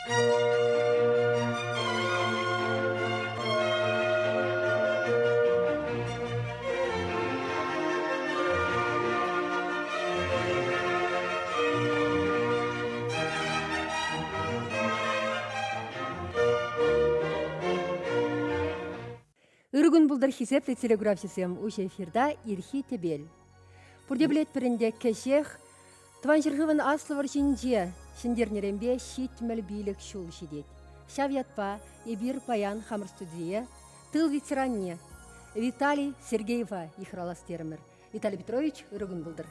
Ырӑ кун пултӑр, хисеплӗ телеграфҫӑсем! Уҫӑ эфирта Ирхи тӗпел. Пурте пӗлетпӗр ӗнтӗ, кӗҫех Тӑван ҫӗршывӑн Аслӑ вӑрҫинче ҫӗнтернӗренпе 75 ҫул ҫитет. Ҫав ятпа эпир паян хамӑр студие тыл ветеранне Виталий Сергеева йыхралас терӗмӗр. Виталий Петрович, ырӑ кун пултӑр.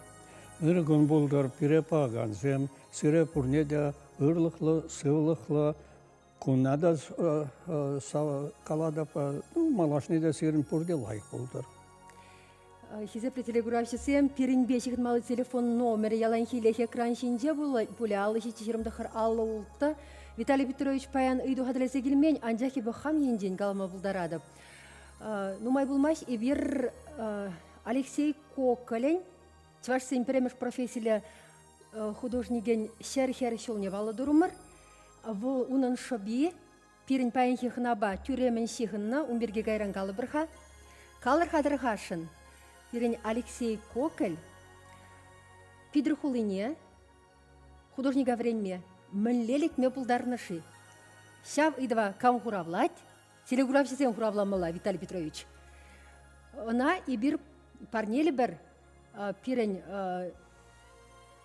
Ырӑ кун пултӑр, пире пӑхакансем, сире пурне те ырлӑхлӑ, сывлӑхлӑ куна та калатӑп, ну, малашне те сирӗн пурте лайӑх пултӑр. Хисеплӗ телекуравҫӑсем, пирӗнпе ҫыхӑнмалли телефон номерӗ яланхилех экран ҫинче пулӗ. 57 29 56. Виталий Петрович паян ыйту хатӗрлесе килмен, анчах эпӗ хам енчен калама пултаратӑп. Нумай пулмасть эпир Алексей Коколӗн, чӑвашсен пӗрремӗш профессиллӗ художникӗн ҫӗр-хӗр ҫулне паллӑ турӑмӑр. Вӑл унӑн шӑпи пирӗн паянхи хӑнапа тӳремӗн ҫыхӑннӑ, ун пирки кайран калӑпӑр-ха. Калӑр-ха тӑрӑхашӑн, пирӗн Алексей Коколь Питӗр хулине художника вӗренме мӗнле лекме пултарнӑ-ши? Ҫав ыйтӑва кам хуравлать? Телекуравҫӑсем хуравламалла, Виталий Петрович. Ӑна эпир парнелӗпӗр пирӗн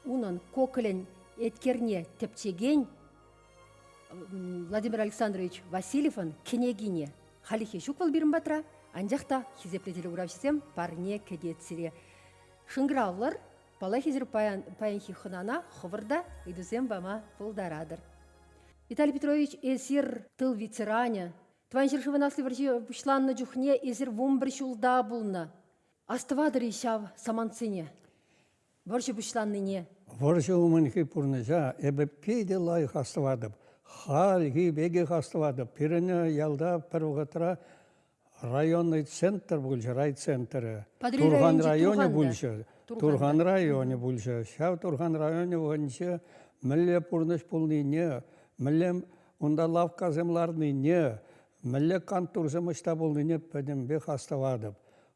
унӑн Коколӗн еткерне тӗпчекен Владимир Александрович Васильевӑн кӗнекине. Хальлӗхе ҫук вӑл пирӗн патра, анчах та хисеплӗ телекуравҫӑсем парне кӗтет сире. Шӑнкӑравлӑр, паллах эсир паян, паянхи хӑнана хӑвӑр та ыйтусем пама пултаратӑр. Виталий Петрович, эсир тыл ветеранӗ. Тӑван ҫӗршывӑн Аслӑ вӑрҫи пуҫланнӑ чухне эсир 11 ҫулта пулнӑ. Астӑватӑр-и ҫав самантсене? Вӑрҫӑ пуҫланнине? Вӑрҫӑ умӗнхи пурнӑҫа эпӗ питӗ лайӑх астӑватӑп. Хальхи пекех астӑватӑп. Пирӗн ялта пӗр вӑхӑтра районный центр пулчӗ, райцентрӗ. Турхан районӗ пулчӗ. Турхан районӗ пулчӗ. Ҫав Турхан районӗ вӑхӑтӗнче мӗнле пурнӑҫ пулнине, мӗнле унта лавккасем ларнине, мӗнле кантурсем ӑҫта пулнине пӗтӗмпех астӑватӑп.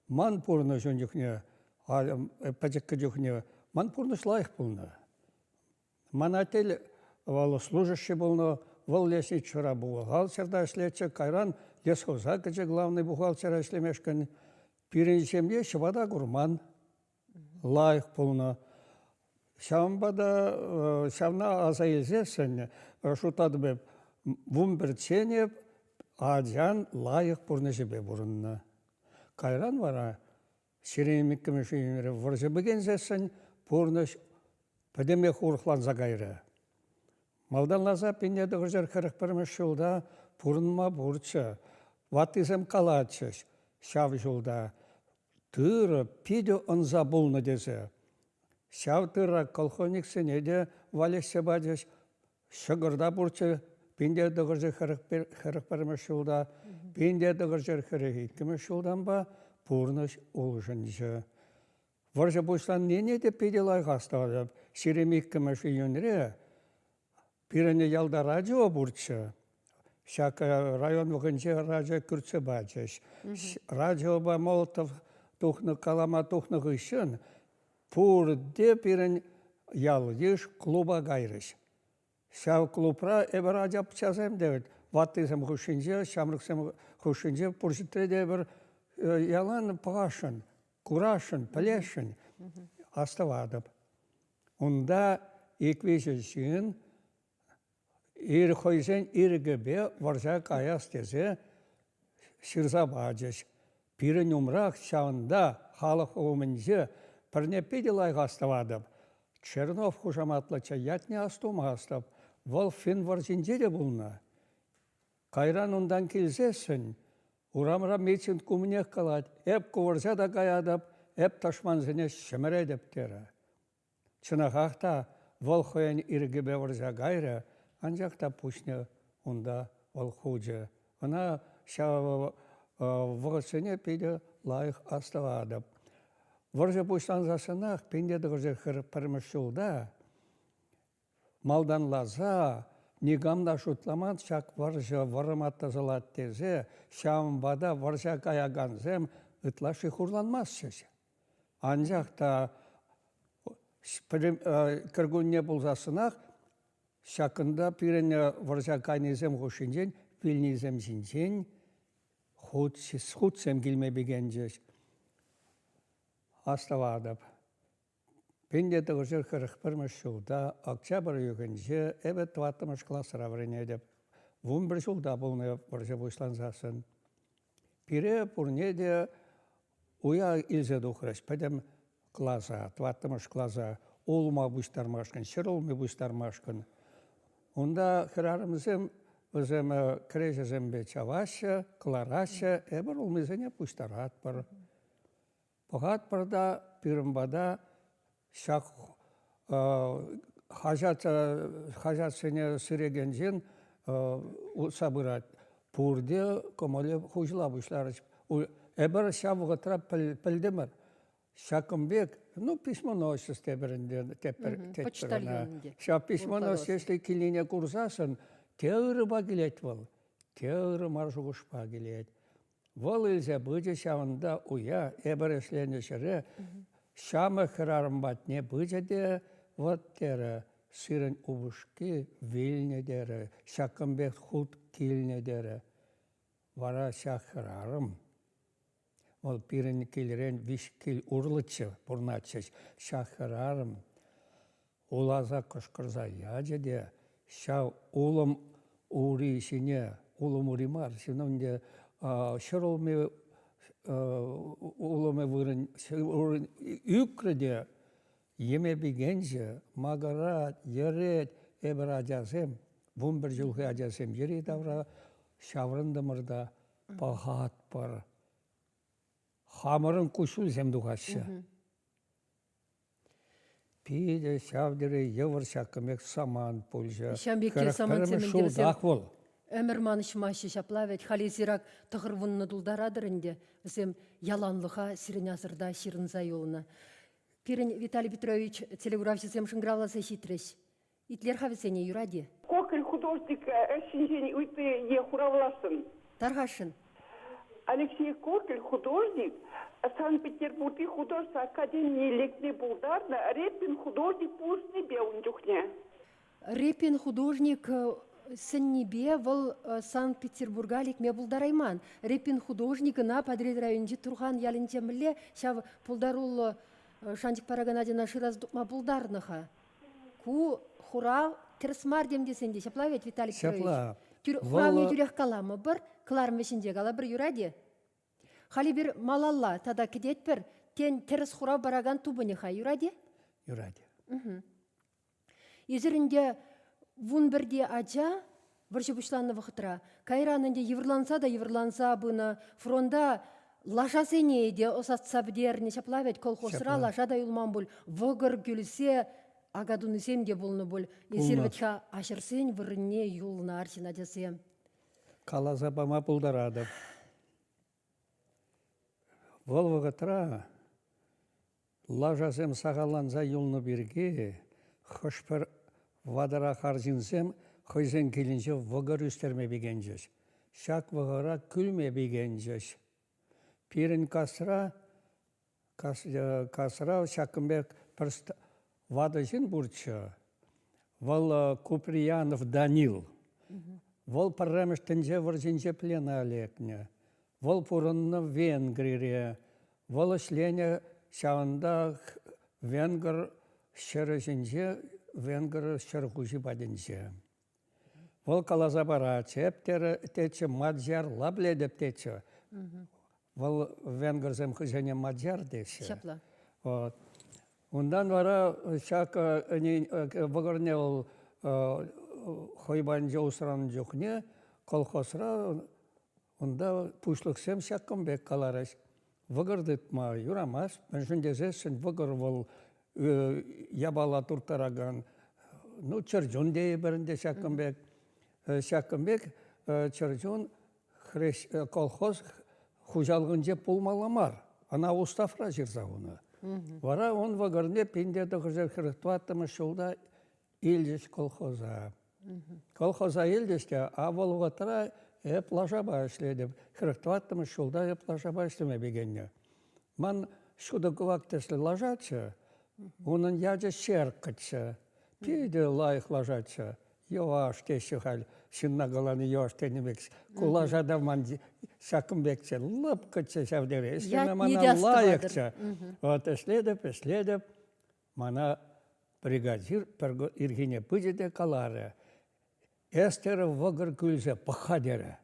Ман пурнӑҫ ун чухне, пӗчӗккӗ чухне, ман пурнӑҫ лайӑх пулнӑ. Ман отель вӑл служащий пулнӑ, вӑл лесничӑра бухгалтерта ӗҫлетчӗ, кайран лесхоза кӗчӗ главный бухгалтера ӗҫлемешкӗн. Пирӗн ҫемье ҫӑпата курман, лайӑх пулнӑ. Ҫавӑнпа та ҫавна аса илсессӗн шутлатӑп эп, 11-чен эп ачан лайӑх пурнӑҫӗпе пурӑннӑ. Кайран вара 22-мӗш ӳмӗре вӑрҫӑ пикенсессӗн пурнӑҫ пӗтӗмех урӑхланса кайрӗ. Малтанласа 1941 ҫулта пурӑнма пурччӗ. Ваттисем калатчӗҫ ҫав ҫулта тырӑ питӗ ӑнса пулнӑ тесе. Ҫав тырра колхозниксене те валеҫсе пачӗҫ, Ҫӑкӑр та пурччӗ 1941 ҫулта, 1942 ҫултанпа пурнӑҫ улшӑнчӗ. Вӑрҫӑ пуҫланнине те питӗ лайӑх астӑватӑп. 22 июньре пирӗн ялта радио пурччӗ. Ҫак район вӑхӑтӗнче радио кӳртсе пачӗҫ. Радиопа Молотов тухнӑ, калама тухнӑ хыҫҫӑн Пурте пирӗн ял-йыш клуба кайрӗҫ. Ҫав клубра эпир ача-пӑчасем те вӗт, ваттисем хушшинче, ҫамрӑксем хушшинче пур ҫӗртре те эпир ялан пӑхасшӑн, курасшӑн, пӗлесшӗн. Астӑватӑп. Унта ик-виҫӗ ҫын ир хӑйсен ирӗкӗпе вӑрҫа каяс тесе ҫырса пачӗҫ. Пирӗн умрах ҫавӑнта халӑх умӗнче пӗрне питӗ лайӑх астӑватӑп. Чернов хушаматлӑччӗ, ятне астумастӑп. Вӑл финн вӑрҫинче те пулнӑ. Кайран унтан килсессӗн урамра митинг умнех калать, эп ку вӑрҫа та каятӑп, эп тӑшмансене ҫӗмӗретӗп терӗ. Чӑнахах та вӑл хӑйӗн ирӗкӗпе вӑрҫа кайрӗ, анчах та пуҫне унта вӑл хучӗ. Ӑна ҫав вӑхӑтсене питӗ лайӑх астӑватӑп. Вӑрҫӑ пуҫлансассӑнах 1941 ҫулта малтанласа. Никам та шутламан ҫак вӑрҫӑ вӑрӑма тӑсӑлать тесе, ҫавӑнпа та вӑрҫа каякансем ытлашши хурланмастчӗҫ. Анчах та кӗркунне пулсассӑнах ҫакӑнта пирӗн вӑрҫа кайнисем хушшинчен вилнисем ҫинчен хут, хутсем килме пикенчӗҫ. Астӑватӑп. 1941 ҫулта октябрь уйӑхӗнче эпӗ тӑваттӑмӗш класра вӗренетӗп. 11 ҫулта пулнӑ вӑрҫӑ пуҫлансассӑн. Пире пурне те уя илсе тухрӗҫ, пӗтӗм класа, тӑваттӑмӗш класа улма пуҫтармашкӑн, ҫӗрулми пуҫтармашкӑн. Унта хӗрарӑмсем вӗсем кӗреҫесемпе чаваҫҫӗ, кӑлараҫҫӗ, эпир улмисене пуҫтаратпӑр. Пӑхатпӑр та пирӗн пата ҫак хаҫат хаҫатсене сӗрекен ҫын утса пырать. Пурте кӑмӑлӗ хуҫӑла пуҫларӗҫ. Эпир ҫав вӑхӑтра пӗлтӗмӗр. Ҫакӑн пек, ну, письмоносец тепӗр ӗнтӗ, тепӗр, тетпӗр ӑна. Ҫав письмоносец килнине курсассӑн те ырӑпа килет вӑл, те ырӑ мар шухӑшпа килет. Вӑл илсе пычӗ ҫавӑнта уя, эпӗр ӗҫленӗ ҫӗре, ҫамрӑк хӗрарӑм патне пычӗ те, вӑт терӗ, сирӗн упӑшки вилнӗ терӗ, ҫакӑн пек хут килнӗ терӗ. Вара ҫак хӗрарӑм, вӑл пирӗн килрен виҫ кил урлӑччӗ пурӑнатчӗҫ, ҫак хӗрарӑм Уласа кӑшкӑрса ячӗ те ҫав улӑм ури ҫине, улӑм ури мар, ҫын ӗнтӗ ҫӗрулми улӑмӗ вырӑн ӳкрӗ те йӗме пикенчӗ, макӑрать, йӗрет. Эпир ачасем, 11 ҫулхи ачасем йӗри-тавра ҫаврӑнтӑмӑр та пӑхатпӑр. Хамӑрӑн куҫҫульсем тухаҫҫӗ. Питӗ ҫав тери йывӑр ҫакӑн пек самант пулчӗ. Ҫавӑн пек самантсем ӗнтӗ вӗсем ҫултах вӑл. Ӗмӗр манӑҫмаҫҫӗ ҫапла вӗт. Халь эсир ак 90 тултаратӑр ӗнтӗ. Вӗсем яланлӑха сирӗн асӑрта ҫырӑнса юлнӑ. Пирӗн Виталий Петрович телекуравҫӑсем шӑнкӑравласа ҫитрӗҫ. Итлер-ха вӗсене, юрать-и? Кокель художник ӗҫ ҫинчен ыйтнӑ е хуравласшӑн. Тархасшӑн. Алексей Кокель художник Санкт-Петербургри художество академине лекме пултарнӑ Репин художник пулӑшнипе ун чухне. Репин художник сӗннипе вӑл Санкт-Петербурга лекме пултарайман. Репин художник ӑна Патӑрьел районӗнчи Турхан ялӗнче мӗнле ҫав пултаруллӑ шанчӑк паракан ачана шыраса тупма пултарнӑ-ха? Ку хурав тӗрӗс мар тем тесен те ҫапла вӗт, Виталий Петрович? Ҫапла. Хуравне тӳрех каламӑпӑр, кӑларӑм вӗҫӗнче калӑпӑр, юрать-и? Халь эпир малалла тата кӗтетпӗр. Тен, тӗрӗс хурав паракан тупӑнӗ-ха, юрать-и? Юрать. Эсир ӗнтӗ 11-те ача вӑрҫӑ пуҫланнӑ вӑхӑтра. Кайран ӗнтӗ йывӑрланса та йывӑрланса пынӑ. Фронта лашасене те ӑсатса пӗтернӗ. Ҫапла вӗт колхозра лаша та юлман пуль. Вӑкӑр кӳлсе ака тунисем те пулнӑ пуль. Эсир вӗт-ха аҫӑрсен вырӑнне юлнӑ арҫын ачасем. Каласа пама пултаратӑп. Вӑл вӑхӑтра Лашасем сахалланса юлнӑ пирки хӑш-пӗр ватӑрах арҫынсем хӑйсен килӗнче вӑкӑр ӳстерме пикенчӗҫ. Ҫак вӑхӑра кӳлме пикенчӗҫ. Пирӗн касра касра ҫакӑн пек пӗр ватӑ ҫын пурччӗ. Вӑл Куприянов Данил. Вӑл пӗрремӗш тӗнче вӑрҫинче плена лекнӗ. Вӑл пурӑннӑ Венгрире. Вӑл ӗҫленӗ ҫавӑнтах венгр ҫӗрӗ ҫинче, венгр ҫӗр хуҫи патӗнче. Вӑл каласа паратчӗ, эп тетчӗ, мадьярла пӗлетӗп тетчӗ. Вӑл венгрсем хӑйсене мадьяр теҫҫӗ. Ҫапла. Вот. Унтан вара ҫак вӑкӑрне вӑл хӑй патӗнче усранӑ чухне колхозра Унта пуҫлӑхсем ҫакӑн пек каларӗҫ. Вӑкӑр тытма юрамасть, мӗншӗн тесессӗн вӑкӑр вӑл япала турттаракан, ну, чӗрчун тейӗпӗр ӗнтӗ ҫакӑн пек. Ҫакӑн пек чӗрчун колхоз хуҫалӑхӗнче пулмалла мар. Ӑна уставра ҫырса хунӑ. Вара ун вӑкӑрне 1944 ҫулта илчӗҫ колхоза. Колхоза илчӗҫ те, а вӑл вӑхӑтра эп лашапа ӗҫлетӗп. 44-мӗш ҫулта эп лашапа ӗҫлеме пикеннӗ. Ман ҫутӑ кӑвак тӗслӗ лашаччӗ, унӑн ячӗ Ҫерккӑччӗ. Питӗ лайӑх лашаччӗ. Йӑваш теҫҫӗ халь, ҫынна калани йӑваш тенӗ пек. Ку лаша та ман ҫакӑн пекчӗ, лӑпкӑччӗ ҫав тери. Ӗҫлеме мана лайӑхчӗ. Вот ӗҫлетӗп, ӗҫлетӗп. Мана бригадир пӗр ирхине пычӗ те каларӗ. Эс терӗ вӑкӑр кӳлсе пӑх-ха терӗ.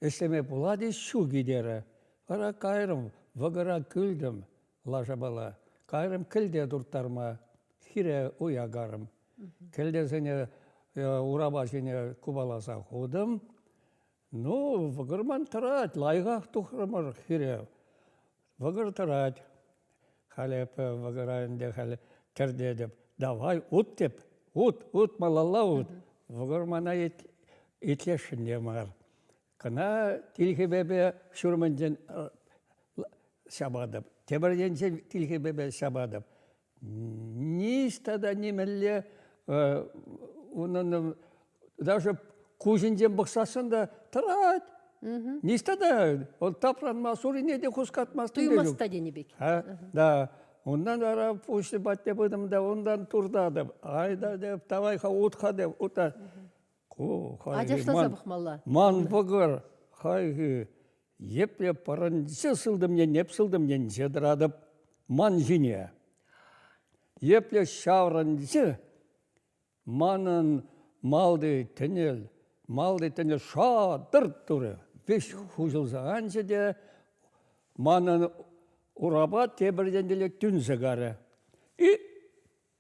Ӗҫлеме пулать-и, ҫук-и терӗ. Вара кайрӑм, вӑкӑра кӳлтӗм лашапала. Кайрӑм кӗлте турттарма, хире уя карӑм. Кӗлтесене урапа ҫине купаласа хутӑм. Ну, вӑкӑр ман тӑрать, лайӑхах тухрӑмӑр хире. Вӑкӑр тӑрать. Халь эпӗ вӑкӑра ӗнтӗ халь тӗртетӗп. Давай, ут теп. Ут, ут, малалла ут. Вӑкӑр мана итлесшӗн те мар. Кӑна тилхепепе ҫурмӗнчен ҫапатӑп. Тепӗр енчен тилхепепе ҫапатӑп. Ниҫта та нимӗнле унӑн даже куҫӗнчен пӑхсассӑн та тӑрать. Ниҫта та вӑл тапранмасть, урине те хускатмасть. Туймасть та тенӗ пек. Да. Унтан вара пуҫӗ патне пытӑм та унтан туртатӑп. Айда деп, давай-ха ут-ха деп, ута. Ку хайхи Ачашласа пӑхмалла. Ман вӑкӑр хайхи Епле пӑрӑнчӗ сылтӑм енне, сылтӑм енче тӑратӑп ман ҫине. Епле ҫаврӑнчӗ манӑн малти тӗнел, малти тӗнел шатӑрт турӗ. Веҫ хуҫӑлса анчӗ те манӑн урапа тепӗр еннелле тӳнсе карӗ. И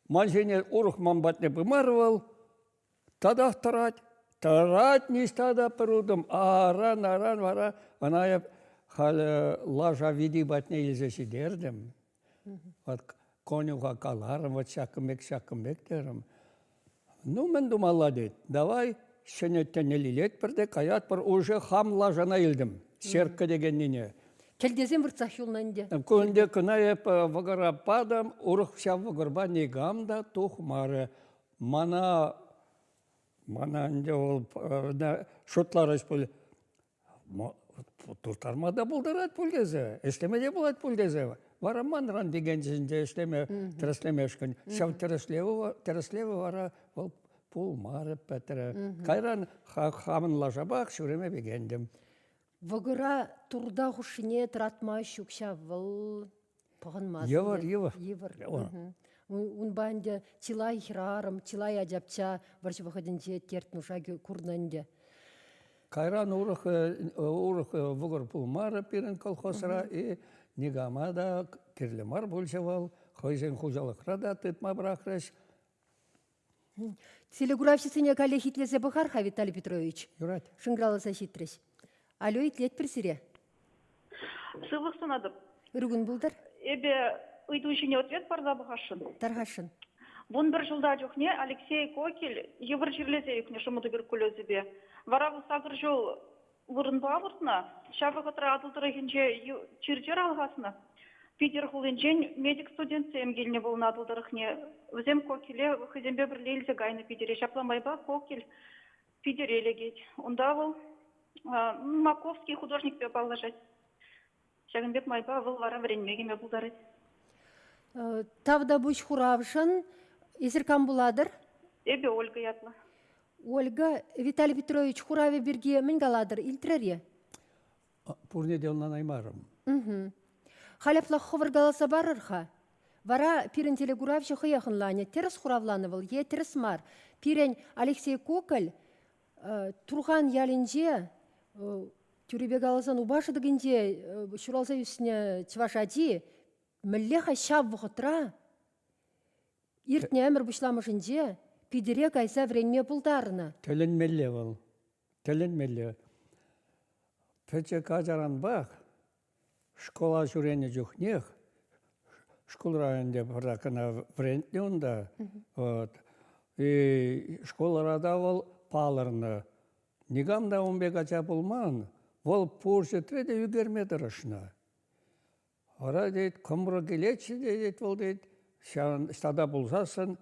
ман ҫине урӑх ман патне пымарӗ вӑл, Татах тӑрать. Тӑрать ниҫта та пӗр утӑм. Аран-аран вара ӑна эп халӗ лаша вити патне илсе ҫитертӗм. Вот конюха каларӑм, вот ҫакӑн пек, ҫакӑн пек терӗм. Ну, мӗн тумалла тет. Давай ҫӗнӗ тӗнӗл илетпӗр те каятпӑр. Уже хам лашана илтӗм, серка текеннине. Кӗлтесем выртсах юлнӑ ӗнтӗ. Ку ӗнтӗ кӑна эп вӑкӑра патӑм, урӑх ҫав вӑкӑрпа никам та тухмарӗ. Мана, мана ӗнтӗ вӑл шутларӗҫ пуль, турттарма та пултарать пуль тесе, ӗҫлеме те пулать пуль тесе. Вара манран пикенчӗ ӗнтӗ ӗҫлеме, тӗрӗслемешкӗн. Ҫав тӗрӗслевӗ вара вӑл пулмарӗ пӗтрӗ. Кайран хамӑн лашапах ҫӳреме пикентӗм. Вӑкӑра турта хушшине тӑратма ҫук ҫав вӑл пӑхӑнмасть. Йывӑр, йывӑр. Йывӑр. Унпа ӗнтӗ чылай хӗрарӑм, чылай ачапча вӑрҫӑ вӑхӑтӗнче терт-нуша курнӑ ӗнтӗ. Кайран урӑх урӑх вӑкӑр пулмарӗ пирӗн колхозра и никама та кирлӗ мар пулчӗ вӑл. Хӑйсен хуҫалӑхра та тытма пӑрахрӗҫ. Телекуравҫӑсене каллех итлесе пӑхар-ха, Виталий Петрович. Юрать. Шӑнкӑравласа ҫитрӗҫ. Алло, итлетпӗр сире. Сывлӑх сунатӑп. Ырӑ кун пултӑр. Эпӗ ыйту ҫине ответ парса пӑхасшӑн. Тархасшӑн. 11 ҫулта чухне Алексей Кокель йывӑр чирлесе ӳкнӗ шӑмӑ туберкулезӗпе. Вара вӑл сакӑр ҫул вырӑнпа выртнӑ. Ҫав вӑхӑтра Атӑл тӑрӑхӗнче чир-чӗр алхаснӑ. Питӗр хулинчен медик-студентсем килнӗ пулнӑ Атӑл тӑрӑхне. Вӗсем Кокеле хӑйсемпе пӗрле илсе кайнӑ Питӗре. Ҫапла майпа Кокель Питӗре лекет. Унта вӑл Маковский художникпе паллашать. Ҫакӑн пек майпа вӑл вара вӗренме кӗме пултарать. Тавтапуҫ хуравшӑн. Эсир кам пулатӑр? Эпӗ Ольга ятлӑ. Ольга, Виталий Петрович хуравӗ пирки мӗн калатӑр, илтрӗр-и? Пурне те ӑнланаймарӑм. Халь апла хӑвӑр каласа парӑр-ха. Вара пирӗн телекуравҫӑ хӑех ӑнланӗ, тӗрӗс хуравланӑ вӑл е тӗрӗс мар. Пирӗн Алексей Коколь Турхан ялӗнче тӳрӗпе каласан упа шӑтӑкӗнче ҫуралса ӳснӗ чӑваш ачи мӗнле-ха ҫав вӑхӑтра Иртнӗ ӗмӗр пуҫламӑшӗнче Питӗре кайса вӗренме пултарнӑ. Тӗлӗнмелле вӑл. Тӗлӗнмелле. Пӗчӗк ачаранпах школа ҫӳренӗ чухнех шкулра ӗнтӗ пӑртак кӑна вӗрентнӗ унта. Вот. И школара та вӑл палӑрнӑ. Никам та ун пек ача пулман. Вӑл пур ҫӗртре те ӳкерме тӑрӑшнӑ. Вара, тет, кӑмрӑк илетчӗ те, тет, вӑл, тет, ҫавӑн ӑҫта та пулсассӑн.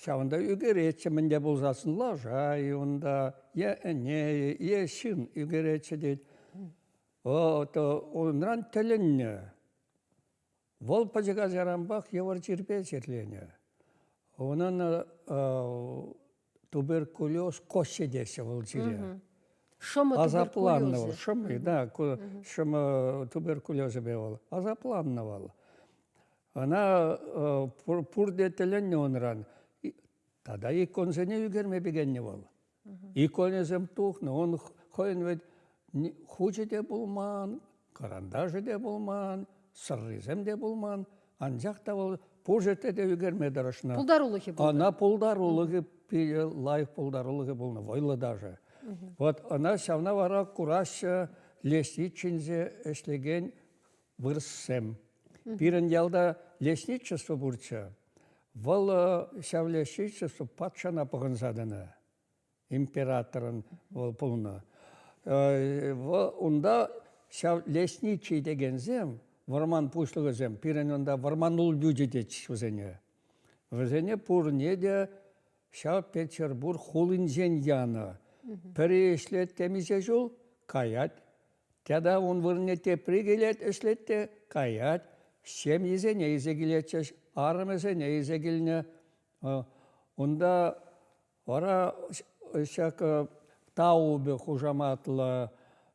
Ҫавӑнта ӳкеретчӗ мӗн те пулсассӑн лаша-и унта, е ӗне-и, е ҫын ӳкеретчӗ тет. Вот унран тӗлӗннӗ. Вӑл пӗчӗк ачаранпах йывӑр чирпе чирленӗ. Унӑн туберкулез кости теҫҫӗ вӑл чире. Шӑмӑ Асапланнӑ вӑл, шӑмми, да, шӑмӑ туберкулезӗпе вӑл. Асапланнӑ вӑл. Ӑна пурте тӗлӗннӗ унран. Тата иконсене ӳкерме пикеннӗ вӑл. Иконӗсем тухнӑ, ун хӑйӗн вӗт хучӗ те пулман, кӑранташӗ те пулман, сӑррисем те пулман. Анчах та вӑл пур ҫӗрте те ӳкерме тӑрӑшнӑ. Пултарулӑхӗ пулнӑ. Ӑна пултарулӑхӗ питӗ лайӑх пултарулӑхӗ пулнӑ, вӑйлӑ даже. Вот ӑна ҫавна вара кураҫҫӗ лесничинче ӗҫлекен вырӑссем. Пирӗн ялта лесничество пурччӗ. Вӑл ҫав лесничество патшана пӑхӑнса тӑнӑ. Императорӑн вӑл пулнӑ. Вӑл унта ҫав лесничий текенсем, вӑрман пуҫлӑхӗсем, пирӗн унта вӑрман улпучӗ тетчӗҫ вӗсене. Вӗсене пурне те ҫав Петербург хулинчен янӑ. Пӗри ӗҫлет темиҫе ҫул, каять. Тата ун вырӑнне тепри килет, ӗҫлет те каять. Ҫемйисене илсе килетчӗҫ, арӑмӗсене илсе килнӗ. Унта вара ҫак Таубе хушаматлӑ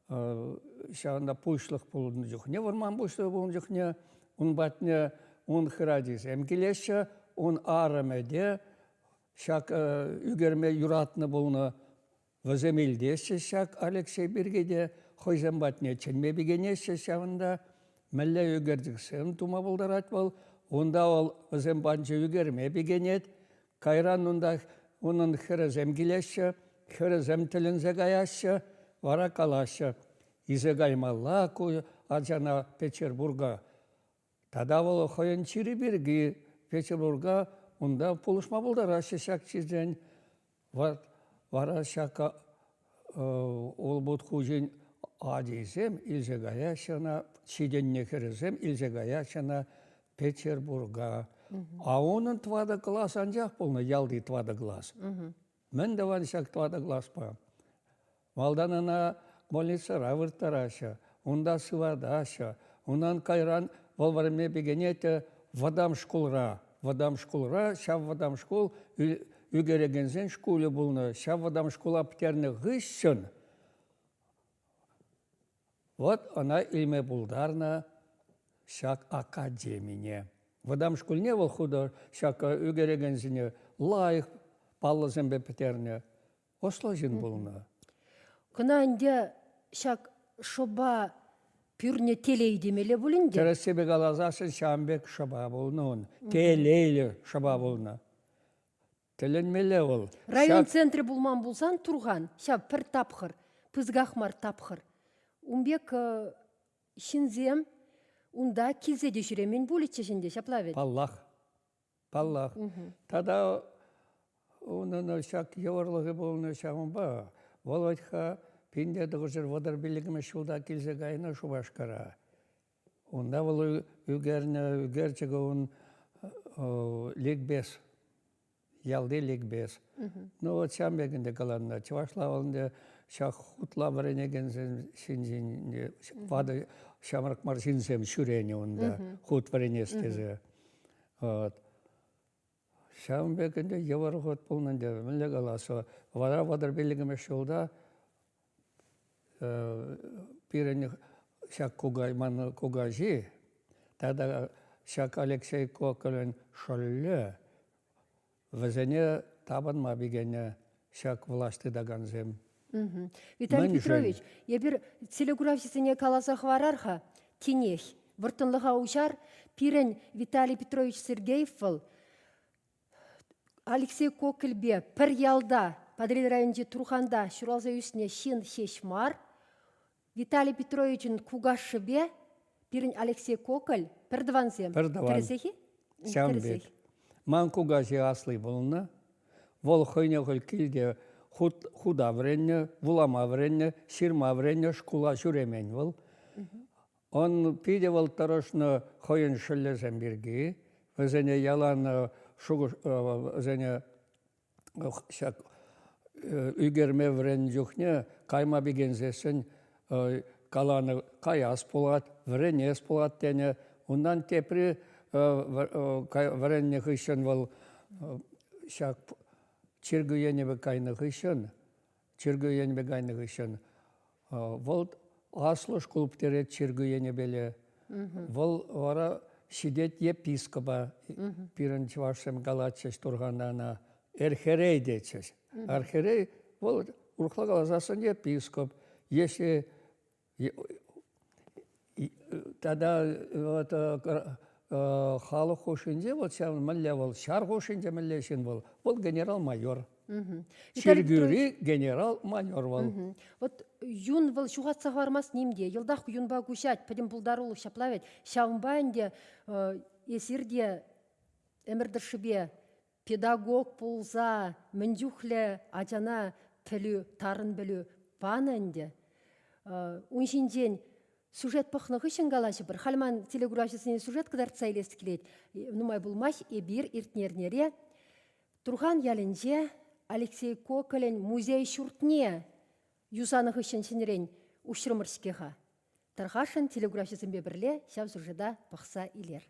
ҫавӑнта пуҫлӑх пулнӑ чухне, вӑрман пуҫлӑхӗ пулнӑ чухне ун патне ун хӗрачисем килеҫҫӗ, ун арӑмӗ те ҫак ӳкерме юратнӑ пулнӑ. Вӗсем илтеҫҫӗ ҫак Алексей пирки те, хӑйсем патне чӗнме пикенеҫҫӗ ҫавӑнта. Мӗнле ӳкерчӗксем тума пултарать вӑл? Унта вӑл вӗсем патӗнче ӳкерме пикенет. Кайран унта унӑн хӗрӗсем килеҫҫӗ, хӗрӗсем тӗлӗнсе каяҫҫӗ, вара калаҫҫӗ: илсе каймалла ку ачана Петербурга. Тата вӑл хӑйӗн чирӗ пирки Петербурга унта пулӑшма пултараҫҫӗ ҫак чиртен. Вара ҫак улпут хуҫин ачисем илсе каяҫҫӗ ӑна, ҫитӗннӗ хӗрӗсем илсе каяҫҫӗ ӑна Петербурга. А унӑн тӑватӑ класс анчах пулнӑ, ялти тӑватӑ класс. Мӗн тӑван ҫак тӑватӑ класпа? Малтан ӑна больницӑра вырттараҫҫӗ, унта сыватаҫҫӗ. Унтан кайран вӑл вӗренме пикенет вӑтам шкулра. Вӑтам шкулра ҫав вӑтам шкул ӳкерекенсен шкулӗ пулнӑ. Ҫав вӑтам шкула пӗтернӗ хыҫҫӑн вот ӑна илме пултарнӑ ҫак академине. Вӑтам шкулне вӑл хутӑ ҫак ӳкерекенсене лайӑх паллӑсемпе пӗтернӗ. Ӑслӑ ҫын пулнӑ. Кӑна ӗнтӗ ҫак шӑпа пӳрнӗ телей темелле пулин те. Тӗрӗссипе каласассӑн ҫавӑн пек шӑпа пулнӑ ун. Телейлӗ шӑпа пулнӑ. Тӗлӗнмелле вӑл. Район центрӗ пулман пулсан Турхан ҫав пӗр тапхӑр, пысӑках мар тапхӑр. Ун пек ҫынсем унта килсе те ҫӳремен пулӗччӗҫ ӗнтӗ, ҫапла вӗт? Паллах. Паллах. Тата унӑн ҫак йывӑрлӑхӗ пулнӑ ҫавӑнпа вӑл вӗт-ха 1935 ҫулта килсе кайнӑ Шупашкара. Унта вӑл ӳкернӗ ӳкерчӗкӗ ун ликбез, ялти ликбез. Ну вот ҫавӑн пек ӗнтӗ каланӑ. Чӑвашла вӑл ӗнтӗ ҫак хутла вӗренекенсем ҫинчен ватӑ ҫамрӑк мар ҫынсем ҫӳренӗ унта хут вӗренес тесе. Вот. Ҫавӑн пек ӗнтӗ йывӑр хут пулнӑ ӗнтӗ. Мӗнле калас, вара 35-мӗш ҫулта пирӗн ҫак кукай, ман кукаҫи тата ҫак Алексей Коколӗн шӑллӗ вӗсене тапӑнма пикеннӗ ҫак влаҫ тытакансем. Виталий Петрович, эпир телекуравҫӑсене каласа хӑварар-ха тинех. Вӑрттӑнлӑха уҫар. Пирӗн Виталий Петрович Сергеев вӑл Алексей Кокельпе пӗр ялта, Патӑрьел районӗнчи Турханта ҫуралса ӳснӗ ҫын ҫеҫ мар, Виталий Петровичӑн кукашшӗпе пирӗн Алексей Коколь пӗр тӑвансем. Пӗр тӑван. Тӗрӗсех-и? Ҫавӑн пек. Ман кукаҫи асли пулнӑ. Вӑл хӑйне хӑй килте хут, хута вӗреннӗ, вулама вӗреннӗ, ҫырма вӗреннӗ, шкула ҫӳремен вӑл. Он питӗ вӑл тӑрӑшнӑ хӑйӗн шӑллӗсем пирки. Вӗсене ялан шухӑш, вӗсене. Ҫак ӳкерме вӗреннӗ чухне кайма пикенсессӗн каланӑ каяс пулать, вӗренес пулать тенӗ. Унтан тепри вӗреннӗ хыҫҫӑн вӑл ҫак чиркӳ енӗпе кайнӑ хыҫҫӑн, чиркӳ енӗпе кайнӑ хыҫҫӑн вӑл аслӑ шкул пӗтерет чиркӳ енӗпеле. Вӑл вара ҫитет епископа. Пирӗн чӑвашсем калатчӗҫ Турхана ӑна Эрхерей тетчӗҫ. Архерей вӑл урӑхла каласассӑн епископ. Если тата вот халӑх хушшинче вот ҫав мӗнле вӑл ҫар хушшинче мӗнле ҫын вӑл? Вӑл генерал-майор. Чиркӳри генерал-майор вӑл. Вот юн вӑл ҫухатса хӑвармасть ним те. Йӑлтах юнпа куҫать, пӗтӗм пултарулӑх ҫапла вӗт. Ҫавӑнпа ӗнтӗ эсир те ӗмӗр тӑршшӗпе педагог пулса мӗн чухлӗ ачана пӗлӳ, тарӑн пӗлӳ панӑ ӗнтӗ. Ун ҫинчен сюжет пӑхнӑ хыҫҫӑн калаҫӑпӑр. Халь ман телекуравҫӑсене сюжет кӑтартса илес килет. Нумай пулмасть эпир иртнӗ эрнере Турхан ялӗнче Алексей Коколӗн музей ҫуртне юсанӑ хыҫҫӑн ҫӗнӗрен уҫрӑмӑр-ҫке-ха. Тархасшӑн телекуравҫӑсемпе пӗрле ҫав сюжета пӑхса илер.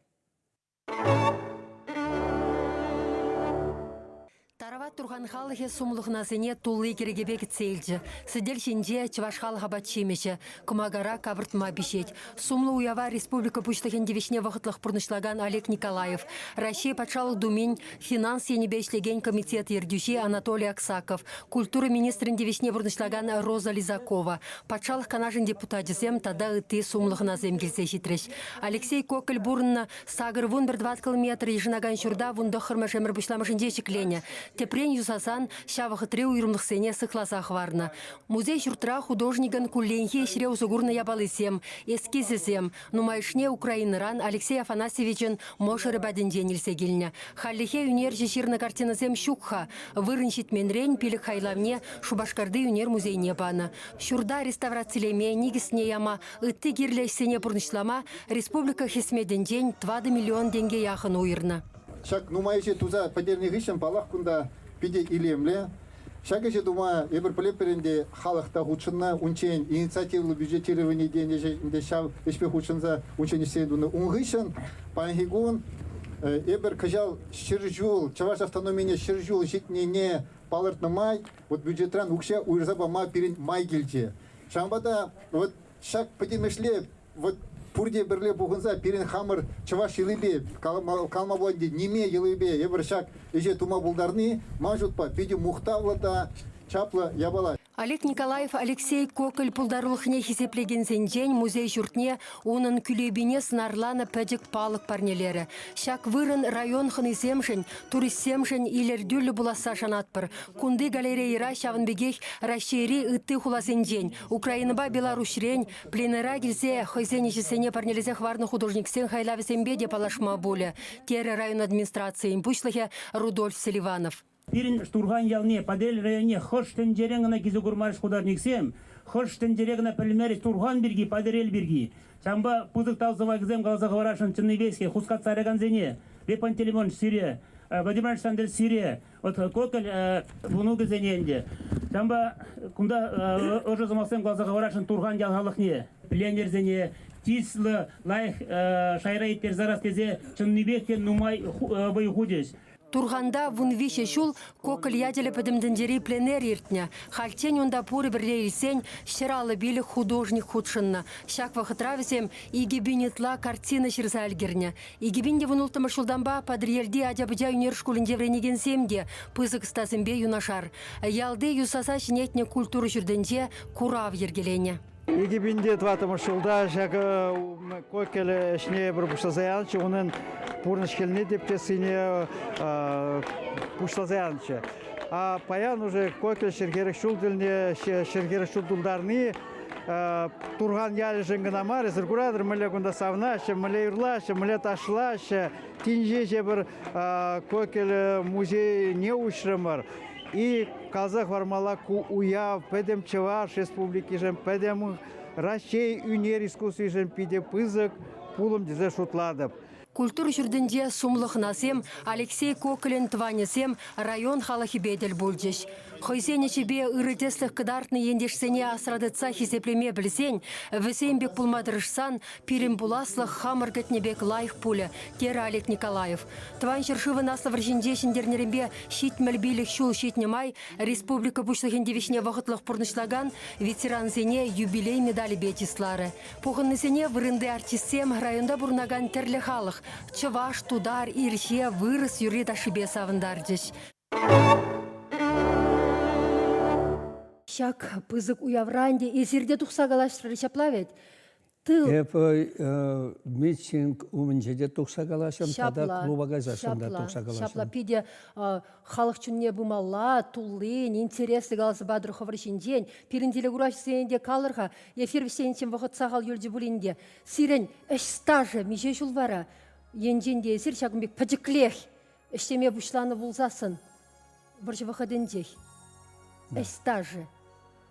Тарават Турхан халӑхӗ сумлӑ хӑнасене тулли кӗрекепе кӗтсе илчӗ. Сӗтел ҫинче чӑваш халӑх апат-ҫимӗҫӗ, кӑмакара капӑртма пиҫет. Сумлӑ уява республика Пуҫлӑхӗн тивӗҫне вӑхӑтлӑх пурнӑҫлакан Олег Николаев, Раҫҫей Патшалӑх Думин финанс енӗпе ӗҫлекен комитет ертӳҫи Анатолий Аксаков, культура министрӗн тивӗҫне пурнӑҫлакан Роза Лизакова, Патшалӑх Канашӗн депутачӗсем тата ытти сумлӑ хӑнасем килсе ҫитрӗҫ. Алексей Кокель пурӑннӑ 81 тӑваткал метр йышӑнакан ҫурта 19-мӗш ӗмӗр пуҫламӑшӗнче ҫӗкленӗ. Тӗпрен юсасан ҫав вӑхӑтри уйрӑмлӑхсене сыхласа хӑварнӑ. Музей-ҫуртра художникӑн кулленхи ӗҫре усӑ курнӑ япалисем, эскизӗсем, нумайӑшне Украинӑран Алексей Афанасьевичӑн мӑшӑрӗ патӗнчен илсе килнӗ. Хальлӗхе ӳнерҫӗ ҫырнӑ картинӑсем ҫук-ха. Вырӑн ҫитменрен пилӗк хайлавне Шупашкарти ӳнер музейне панӑ. Ҫурта реставрацилеме, никӗсне яма, ытти кирлӗ ӗҫсене пурнӑҫлама республика хӗсметӗнчен 4 миллион тенке яхӑн уйӑрнӑ. Ҫак нумай ӗҫе туса пӗтернӗ хыҫҫӑн, паллах, кунта питӗ илемлӗ. Ҫак ӗҫе тума эпир пӗлетпӗр ӗнтӗ, халӑх та хутшӑннӑ. Унччен инициативлӑ бюджетировани тенӗ ӗнтӗ ҫав ӗҫпе хутшӑнса унччен ӗҫсене тунӑ. Ун хыҫҫӑн паянхи кун эпир кӑҫал 100 ҫул, Чӑваш автономине 100 ҫул ҫитнине палӑртнӑ май вот бюджетран укҫа уйӑрса пама пирӗн май килчӗ. Ҫавӑнпа та вот ҫак пӗтӗмӗшле вот пурте пӗрле пухӑнса пирӗн хамӑр чӑваш йӑлипе, калама пулать ӗнтӗ, ниме йӑлипе эпир ҫак ӗҫе тума пултарни, ман шутпа, питӗ мухтавлӑ та чаплӑ япала. Олег Николаев Алексей Коколь пултарулӑхне хисеплекенсенчен музей ҫуртне унӑн кӳлепине сӑнарланӑ пӗчӗк палӑк парнелерӗ. Ҫак вырӑн район хӑнисемшӗн, туристсемшӗн илӗртӳллӗ пуласса шанатпӑр. Кунти галерейӑра ҫавӑн пекех Раҫҫейри ытти хуласенчен, Украинӑпа Беларуҫрен пленэра килсе хӑйсен ӗҫӗсене парнелесе хӑварнӑ художниксен хайлавӗсемпе те паллашма пулӗ, терӗ район администрацийӗн пуҫлӑхӗ Рудольф Селиванов. Пирӗн Турхан ялне, Патӑрьел районне хӑш тӗнчерен кӑна килсе курмарӗҫ художниксем, хӑш тӗнчере кӑна пӗлмерӗҫ Турхан пирки, Патӑрьел пирки. Ҫавӑнпа пысӑк тав сӑмахӗсем каласа хӑварасшӑн чӑннипех хускатса яракансене, Лев Пантелеймонович сире, Владимир Александрович сире, вот Кокель мӑнукӗсене ӗнтӗ. Ҫавӑнпа кунта ӑшӑ сӑмахсем каласа хӑварасшӑн Турхан ял халӑхне, пионерсене тислӗ, лайӑх шайра ирттерсе ярас тесе чӑннипех те нумай вӑй хучӗҫ. Турханта 13 ҫул Коколь ячӗллӗ пӗтӗм тӗнчери пленэр иртнӗ. Хальччен унта пурӗ пӗрле илсен 155 художник хутшӑннӑ. Ҫак вӑхӑтра вӗсем 2000 ытла картина ҫырса ӗлкӗрнӗ. 2016 ҫултанпа Патӑрьелти ача-пӑча ӳнер шкулӗнче вӗренекенсем те пысӑк ӑстасемпе юнашар. Ялти юсаса ҫӗнетнӗ культура ҫуртӗнче курав йӗркеленӗ. 2004 ҫулта ҫакӑ Кокель ӗҫне эпир пуҫласа янӑччӗ. Унӑн пурнӑҫ хӗлне тӗпчессине пуҫласа янӑччӗ. А паян уже Кокель 140 ҫул тӗлне 140 ҫул тултарни Турхан ялӗшӗн кӑна мар, эсир куратӑр, мӗнле кунта савӑнаҫҫӗ, мӗнле юрлаҫҫӗ, мӗнле ташлаҫҫӗ. Тин ҫеҫ эпир Кокель музейне уҫрӑмӑр. И каласа хӑвармалла, ку уяв пӗтӗм Чӑваш Республикишӗн, пӗтӗм Раҫҫей ӳнер искусствишӗн питӗ пысӑк пулӑм тесе шутлатӑп. Культура ҫуртӗнче сумлӑ хӑнасем Алексей Кокелӗн тӑванӗсем район халӑхӗпе тӗл пулчӗҫ. Хӑйсен ӗҫӗпе ырӑ тӗслӗх кӑтартнӑ ентешсене асра тытса хисеплеме пӗлсен, вӗсем пек пулма тӑрӑшсан пирӗн пуласлӑх хамӑр кӗтнӗ пек лайӑх пулӗ, терӗ Олег Николаев. Тӑван ҫӗршывӑн Аслӑ вӑрҫинче ҫӗнтернӗренпе 75 ҫул ҫитнӗ май республика Пуҫлӑхӗн тивӗҫне вӑхӑтлӑх пурнӑҫлакан ветерансене юбилей медалӗпе чысларӗ. Пухӑннисене вырӑнти артистсем, районта пурӑнакан тӗрлӗ халӑх, чӑваш, тутар, ирҫе, вырӑс юрри-ташшипе савӑнтарчӗҫ. Ҫак пысӑк уявра ӗнтӗ эсир те тухса калаҫрӑр ҫапла вӗт? Тыл. Эпӗ митинг умӗнче те тухса калаҫрӑм тата клуба кайсассӑн та тухса калаҫрӑм. Ҫапла питӗ халӑх чунне пымалла, туллин, интереслӗ каласа патӑр хӑвӑр ҫинчен. Пирӗн телекуравҫӑсене те калӑр-ха, эфир вӗҫлениччен вӑхӑт сахал юлчӗ пулин те. Сирӗн ӗҫ стажӗ миҫе ҫул вара? Енчен те эсир ҫакӑн пек пӗчӗклех ӗҫлеме пуҫланӑ пулсассӑн вӑрҫӑ вӑхӑтӗнчех ӗҫ стажӗ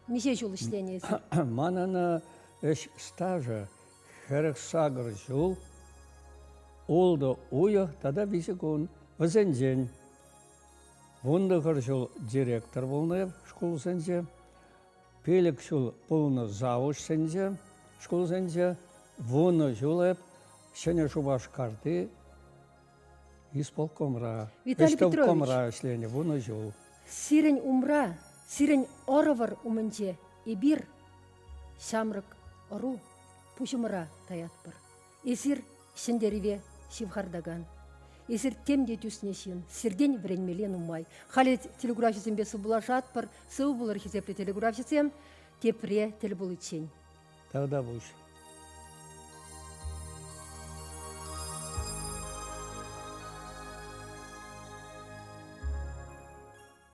миҫе ҫул ӗҫленӗ эсир? Манӑн ӗҫ стажӗ 48 ҫул, ултӑ уйӑх тата виҫӗ кун. Вӗсенчен 19 ҫул директор пулнӑ шкулсенче, пилӗк ҫул пулнӑ завучсенче, шкулсенче, вунӑ ҫул эп Ҫӗнӗ Шупашкарти Исполкомра, Виталий ӗҫтӑвкомра ӗҫленӗ вунӑ ҫул. Сирӗн умра, сирӗн ӑрӑвӑр умӗнче эпир, ҫамрӑк ӑру, пуҫӑмӑра таятпӑр. Эсир ҫӗнтерӗве ҫывхартакан. Эсир тем те тӳснӗ ҫын, сиртен вӗренмелле нумай. Халӗ телекуравҫӑсемпе сывпуллашатпӑр. Сыв пулӑр, хисеплӗ телекуравҫӑсем. Тепре тӗл пуличчен. Тавтапуҫ.